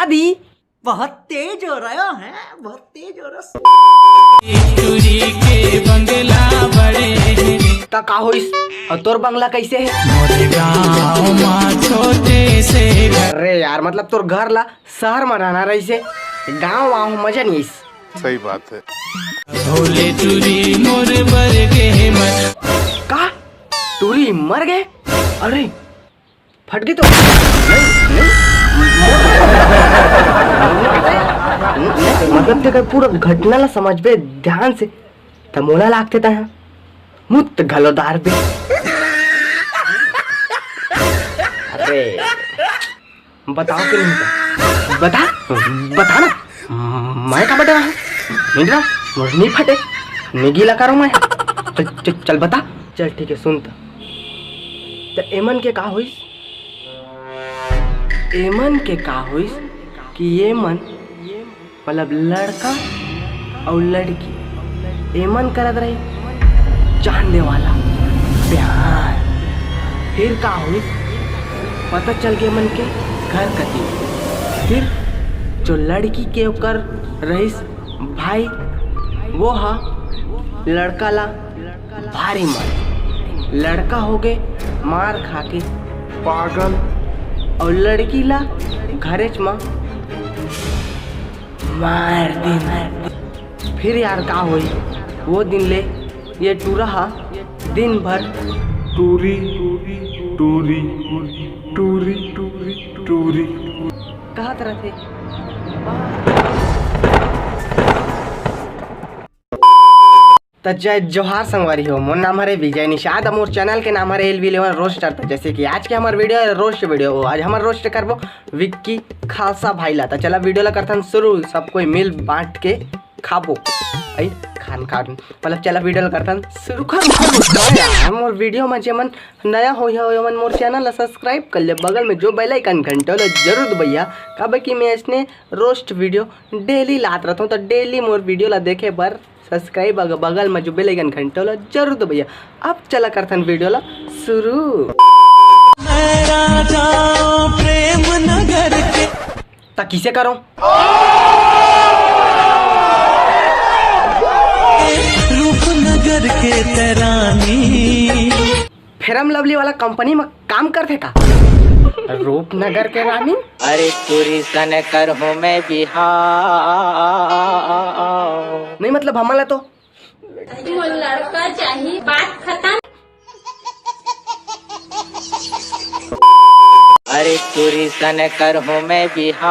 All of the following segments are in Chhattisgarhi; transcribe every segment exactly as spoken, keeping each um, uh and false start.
दी, बहुत तेज हो रहा है, बहुत तेज हो रहा है। टूरी के बंगला बड़े हैं। त का होइस? अउ तोर बंगला कैसे हे? मोरे गाँव मा छोटे से घर। अरे यार, मतलब तोर घर ला शहर मा रहना रहिसे, गाँव वाँव मजा नहीं आइस। सही बात है। भोले टूरी मोर बर गे मर। का? टूरी मर गे? अरे, फट गे तो नहीं, नहीं, मतलब तेकर पूरा घटना ला समझबे ध्यान से, त मोला लागथे तैं ह मुत्त घलो डारबे। अरे, बताओ कि नहीं? बता, बता ना। मैं का बता रहा हूँ? नहीं डरा, मोर नहीं फटे, नहीं गीला करो मैं। चल, चल, चल बता। चल ठीक है, सुन त। त एमन के का होइस? एमन के का होइस कि एमन, मतलब लड़का अउ लड़की, एमन करत रही जानने वाला प्यार। फिर का होइस, पता चल गे एमन के घर कती। फिर जो लड़की के ओकर रहिस भाई, वो हा लड़का ला भारी मार, लड़का हो गे मार खा के पागल। अउ लड़की ला घरेच म मार दे, मार दे। फिर यार का होई, वो दिन ले ये टूरा हा दिन भर टूरी, टूरी, टूरी, टूरी, टूरी कहत रथे। त जय जोहार संगवारी हो, मोर नाम हरे विजय निषाद, अउ मोर चैनल के नाम हरे एल वी इलेवन रोस्टर। त जैसे कि आज के हमर वीडियो हे रोस्ट वीडियो, आज हमर रोस्ट करबो विक्की खालसा भाई ला। त चला वीडियो ला करथन शुरू, सब कोई मिल बांट के खाबो। आई खान खान, मतलब चला वीडियो ला करथन शुरू। खान खान, हाँ यार, मोर वीडियो में जेमन नया होई हो, ओमन मोर चैनल ला सब्सक्राइब कर ले, बगल में जो बेल आइकन घंटा ला जरूर दबैया, काबर कि मैं ऐसने रोस्ट वीडियो डेली लात रहता हूँ। तो डेली मोर वीडियो ला देखे बर सब्सक्राइब, अगर बगल में जो बेल आइकन घंटा ला जरूर दबैया। अब चला करथन वीडियो ला शुरू। मैं राजा प्रेम नगर के। त किसे करो? रूपनगर के तरानी। फेरम लवली वाला कंपनी में काम करथे का? रूपनगर के रानी? अरे टूरी सन करहूँ मैं बिहाव। नहीं, मतलब हमन ला तो मोर लड़का चाही, बात खतम। अरे टूरी सन करहूँ मैं बिहाव।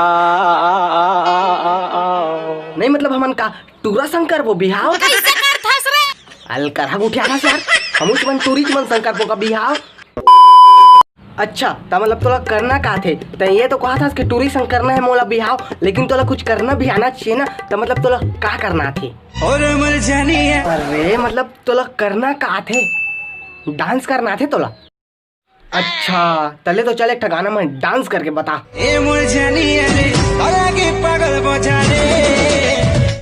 नहीं, मतलब हमन का टूरा संग करबो बिहाव? कैसे करथस रे? अलकरहा गुठिया ना यार, हमू मन टूरी मन संग करबो का बिहाव? अच्छा, त मतलब तोला करना का थे? त ये तो कहा था कि टूरी संग करना है मोला बिहाव, लेकिन तोला कुछ करना भी आना चाहिए ना। त मतलब तोला का करना थे? और मर जानी है। अरे मतलब तोला करना का थे? डांस करना थे तोला? अच्छा, तले तो चल एक ठा गाना में डांस करके बता। ए मोर जानी है रे, और आगे पागल बजा रे।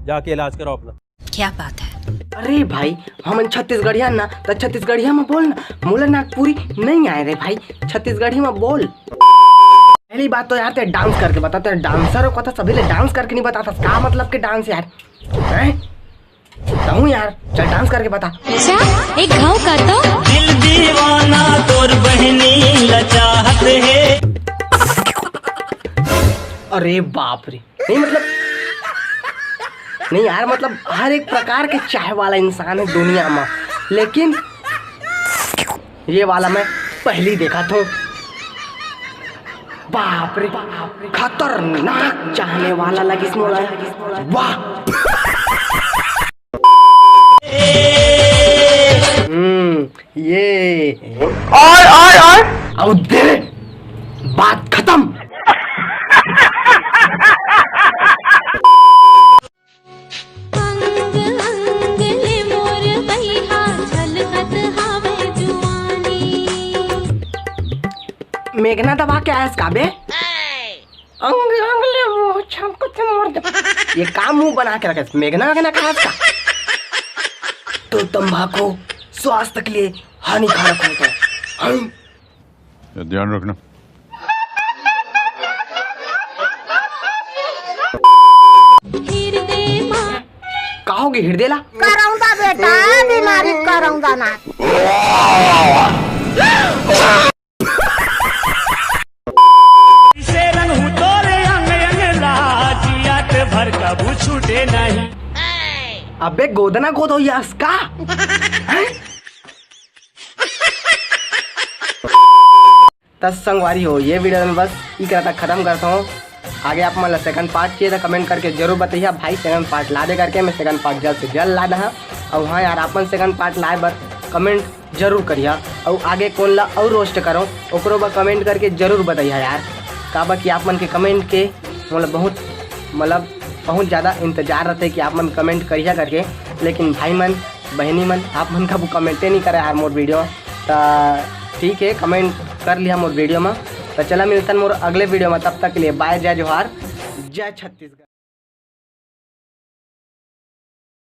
जाके इलाज कराओ अपना। क्या बात है? अरे भाई, हमन छत्तीसगढ़िया ना, त छत्तीसगढ़िया में बोल ना, मोला नागपुरी नहीं आए रे भाई, छत्तीसगढ़ी में बोल। पहली बात तो यार, ते डांस करके बता, ते डांसर हो कथा, सभी ले डांस करके नहीं बताता, का मतलब के डांस यार, हैं? कहूँ यार, चल डांस करके बता। अच्छा, एक घाव का तो। दिल दीवाना तोर बहनी ला चाहत है। अरे बाप रे, नहीं मतलब, नहीं यार, मतलब हर एक प्रकार के चाहे वाला इंसान है दुनिया में, लेकिन ये वाला मैं पहली देखा था। बाप रे, खतरनाक चाहने वाला लगिस मोला। वाह। हम्म, ये। और, और, और? अब दे। बात खत्म। अंग अंग ले मोर बहिहा झलकत हावे जुआनी। मेघना दबा के आयस का बे? अंग अंग ले मोर छलकत मोर द-, ये का मुंह बना के रखे? मेघना वेघना का आयस का? तो तंबाकू स्वास्थ्य के लिए हानिकारक होता है। हम ये ध्यान रखना। का होगे हृदय ला? करौंदा बेटा, बीमारी करौंदा ना। अबे गोदना गोद हो यस का? त संगवारी हो, ये video में बस इकरा तक खत्म करता हूँ। आगे आप मन ला second part चाहिए त comment करके जरूर बताइया भाई, second part ला दे करके। मैं second part जल्द से जल्द ला दहा। अउ हाँ यार, आप मन second part लाए बर comment जरूर करिया। अउ आगे कोन ला अउ roast करो, ओकरो बर comment करके जरूर बताइया यार। काबर कि आप मन के comment के मोला बहुत, मतलब बहुत ज़्यादा इंतजार रहते कि आप मन comment करिया करके। लेकिन भाई मन, बहनी मन, आप मन कभू comment नहीं करे यार मोर video। त ठीक है, comment कर लिया मोर video में। त चला मिलतन मोर अगले video में, तब तक के लिए bye, जय जोहार, जय छत्तीसगढ़।